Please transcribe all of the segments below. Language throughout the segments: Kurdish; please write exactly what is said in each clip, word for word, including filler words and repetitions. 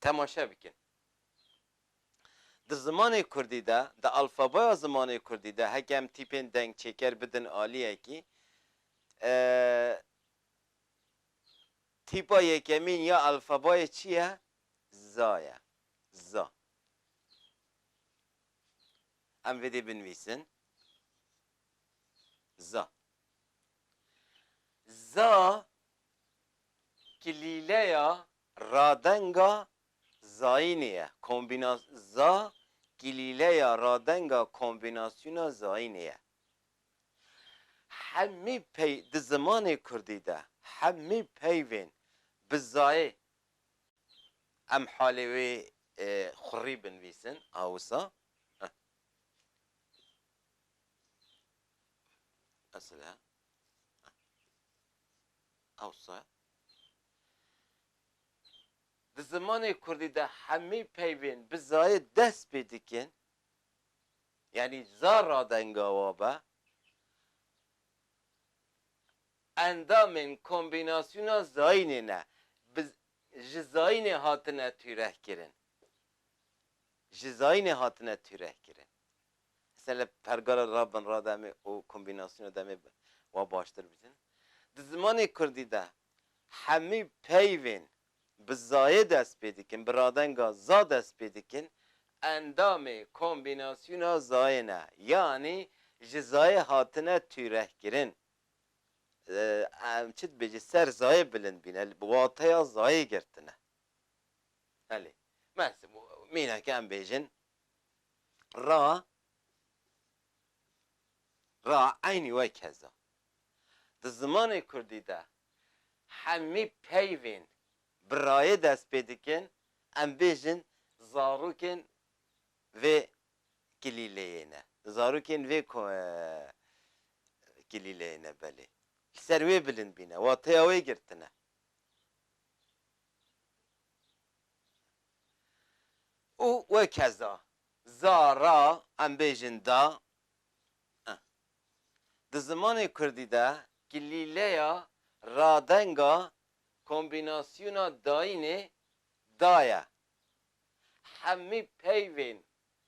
Temaşe bikin. Di zimanê kurdî de, di alfabeya zimanê kurdî de, heke em tîpên dengçêker bidin aliyekî, e, tîpa yekemîn ya alfabayê çi ye? Za ye. Za. Em vê dê binivîsin. Za. Za kilîleya radenga zayînê ye. Kombîna-, za kilîleya radenga kombînasyona zayînê ye. Hemî pey-, di zimanê kurdî de hemî peyvên bi zayê, em halê wê, e, xurî binivîsin, a wisa. Heh. Mesela. Ewsa. Di zimanê kurdî de hemî peyvên bi zayê dest pê dikin. Yanî za radenga wa be. Endamên kombînasyona zayînê ne. Bi, ji zayînê hatine tûrehkirin. Ji zayînê hatine tûrehkirin. Mesela pergala ra bin ra demê û kombînasyona demê wa baştir bidin. Di zimanê kurdî de hemî peyvên bi zayê dest pê dikin, bi radenga za dest pê dikin, endamê kombînasyona zayê ne. Yanî ji zayê hatine tûrehkirin. Ee, em çi dibêjin, ser zayê bilind bîne, bi wateya zayê girtine. Helê. Mes-, mîneke em bêjin, ra, ra eynî wek heza. Di zimanê kurdî de hemî peyvên bi rayê dest pê dikin, em bêjin zarokên vê kilîleyê ne. Zarokên vê ko-, e, kilîleyê ne belê. Li ser wê bilind bîne, wateya wê girtine. Û wek heza, za, ra, em bêjin da. Eh. Di zimanê kurdî de kilîleya radenga kombînasyona dayînê da ye. Hemî peyvên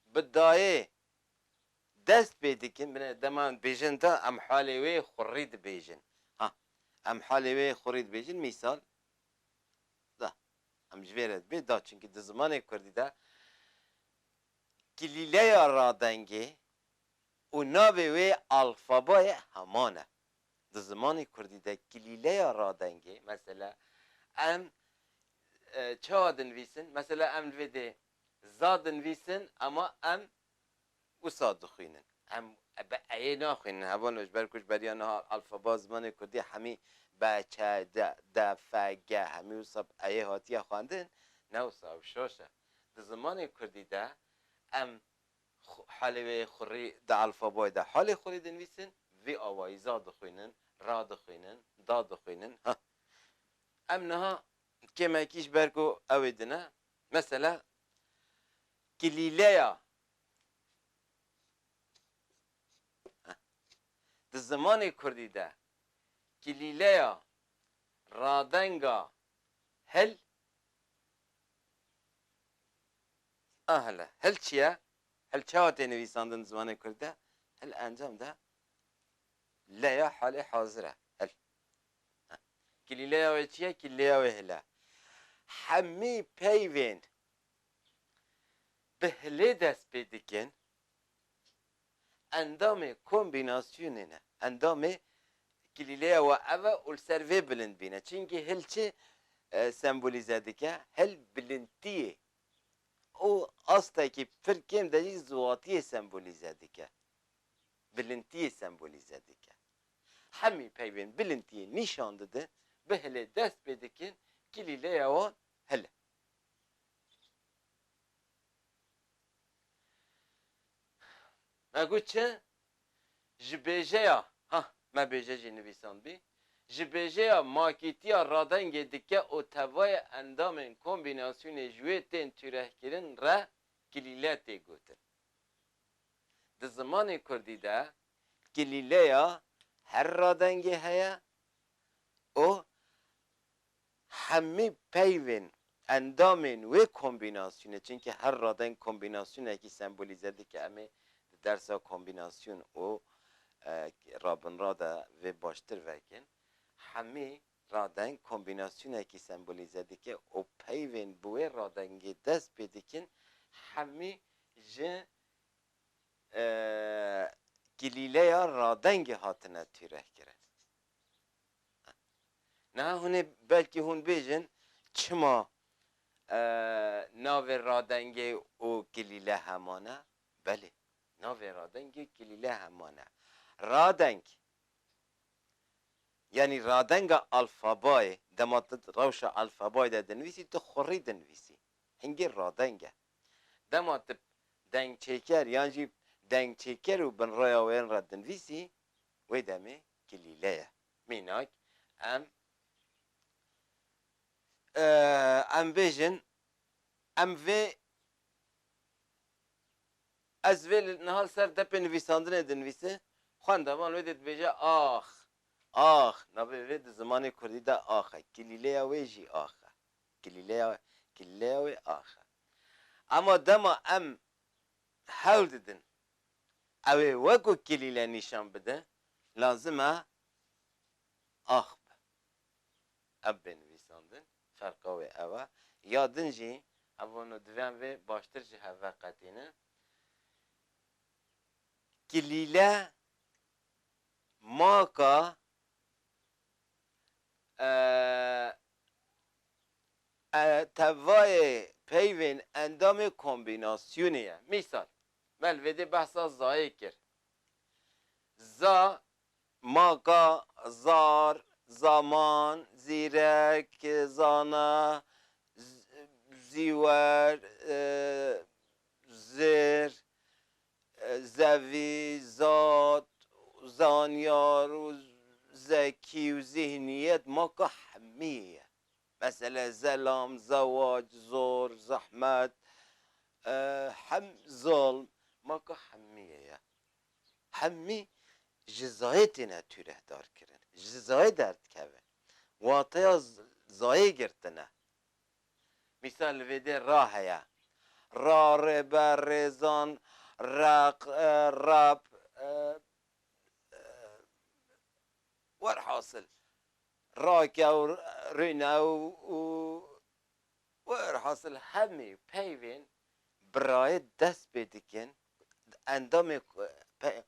bi dayê dest pê dikin, bine dema em bêjin da, em halê wê xurî dibêjin. Ha, em halê wê xurî dibêjin, mîsal, da. Em ji vê re dibê da, çunkî di zimanê kurdî de kilîleya radengê û navê wê alfabayê heman e. Di zimanê kurdî de kilîleya radengê, mesela, em, e, çawa dinivîsin? Mesela, em li vê dê za dinivîsin, ama em wisa dixwînin. Em bi eyê naxwînin. Hevalno, ji ber ku ji beriya niha alfaba zimanê kurdî hemî be, çe, de, de, fe, ge, hemî wisa bi eyê hatiye xwendin, ne wisa, ew şaş e. Di zimanê kurdî de em xu-, halê wê xurî di alfabayê de halê xurî dinivîsin, vî awayî za dixwînin, ra dixwînin, da dixwînin. Ha. Em niha kêmekî ji ber ku ew ê dine, mesela, kilîleya. Di zimanê kurdî de kilîleya radenga hil, a hele, hil çi ye? Hil çawa tê nivîsandin di zimanê kurdî de? Hil encam de leya halê hazir e. Hil. Kilîleya wê çi ye? Kilîleya wê hil e. Hemî peyvên bi hilê dest pê dikin, endamê kombînasyonê ne. Endamê kilîleya we ev e û li ser vê bilind bîne. Çimkî hil çi, e, sembolîze dike? Hil bilindtiyê û astekî pir kêm de jî ziwatiyê sembolîze dike. Bilindtiyê sembolîze dike. Hemî peyvên bilindtiyê nîşan didin, bi hilê dest pê dikin, kilîleya wan hil e. Me got çi? Ji bêjeya, ha, me bêje jî nivîsandbî. Ji bêjeya makîtiya radengê dike û tevayê endamên kombînasyonê ji wê tên tûrehkirin re kilîle tê gotin. Di zimanê kurdî de kilîleya her radengê heye û hemî peyvên endamên wê kombînasyonê, çimkî her radeng kombînasyonekî sembolîze dike, em ê di dersa kombînasyon û, e, rabinra de vê baştir vekin. Hemî radeng kombînasyonekî sembolîze dike û peyvên bi wê radengê dest pê dikin, hemî ji, e, kilîleya radengê hatine tûrehkirin. Niha hûn ê, belkî hûn bêjin, çima, e, navê radengê û kilîle heman e? Belê, navê radengê û kilîle heman e. Radeng, yanî radenga alfabayê, dema tu rewşa alfabayê de dinivîsî, tu xurî dinivîsî. Hingê radeng e. Dema tu dengçêker yan jî dengçêker û binraya wê re dinivîsî, wê demê kilîle ye. Mînak, em, e, em bêjin, em vê, ez vê li niha li ser depê nivîsandinê dinivîse, xwendevan wê dê dibêje ax, ax. Navê vê di zimanê kurdî de ax e. Kilîleya wê jî ax e. Kilîleya, kilîleya wê ax e. Ema dema em hewl didin ew ê wekû kilîle nîşan bide, lazim e ax be. Ev bê nivîsandin, ferqa wê ew e. Ya din jî, ev wano divê em vê baştir ji hev veqetînin. Kilîle maka, e, e, tevayê peyvên endamê kombînasyonê ye. Mîsal, me li vê dê behsa zayê kir. Za, maka, zar, zaman, zîrek, zana, z-, zîwer, e, zêr, e, zevî, zat, zanyar û zekî û zîhniyet maka hemiyê ye. Mesele, zelam, zewac, zor, zehmet, e, hem zilm, maka hemiyê ye. Hemî ji zayê têne tûrehdar kirin. Ji zayê derdikeve. Wateya z-, zayê girtine. Mîsal li vê dê ra heye. Ra, rêber, rêzan, req, e, rep, e, e, werhasil. Rake û rîne û, û werhasil hemî peyvên bi rayê dest pê dikin. Endamê, pe-,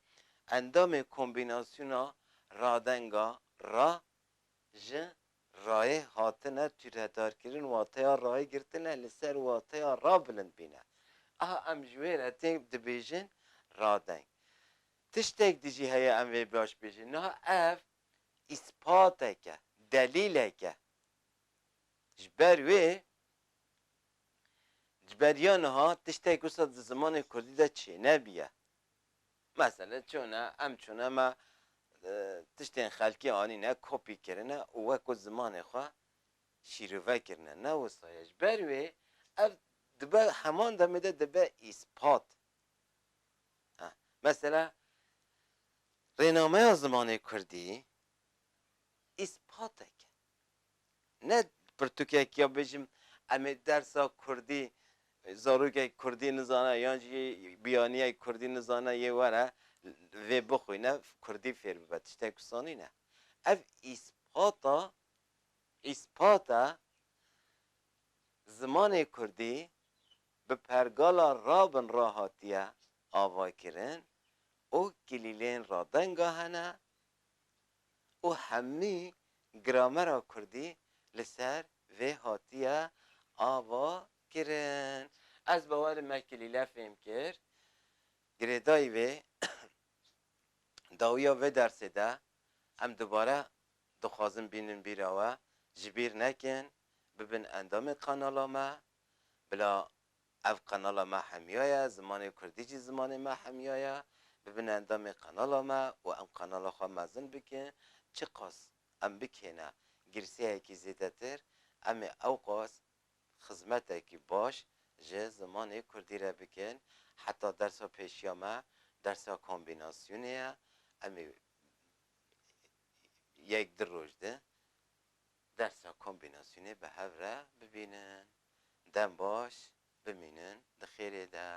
endamê kombînasyona radenga ra ji rayê hatine tûredarkirin, wateya rayê girtine, li ser wateya ra bilind bîne. Aha, em ji wê re tê dibêjin radeng. Tiştek dijî heye em vê baş bêjin. Niha ev îspatek e, delîlek e. Ji ber wê, ji beriya niha tiştek wisa di zimanê kurdî de çênebiye. Mesele çûne, em çûne me, e, tiştên xelkê anîne, kopî kirine û wekû zimanê xwe şîrove kirine. Ne wisa ye. Ji ber wê ev dibe, heman demê de dibe îspat. Ha, mesela, rênameya zimanê kurdî îspatek e. Ne pirtûkek ya bêjim, em ê dersa kurdî, zarokek kurdî nizane, yan jî biyaniyek kurdî nizane, yê were vê bixwîne, kurdî fêr bibe. Tiştek wisa nîne. Ev îspata, îspata zimanê kurdî bi pergala rabin re hatiye avakirin û kilîlên radenga hene û hemî gramera kurdî li ser vê hatiye avakirin. Ez bawerim me kilîle fêm kir. Girêdayî vê dawiya vê dersê de em dubare dixwazin bînin bîra we, ji bîr nekin, bibin endamê qenala me, bila ev qenala me hemiya ye, zimanê kurdî jî zimanê me hemiya ye, bibin endamê qenala me û em qenala xwe mezin bikin. Çiqas em bikêne girseyekî zêdetir, em ê ewqas xizmetekî baş ji zimanê kurdî re bikin. Heta dersa pêşiya me dersa kombînasyonê ye. Em ê yek du roj de dersa kombînasyonê bi hev re bibînin. Dem baş, bimînin di xêrê de.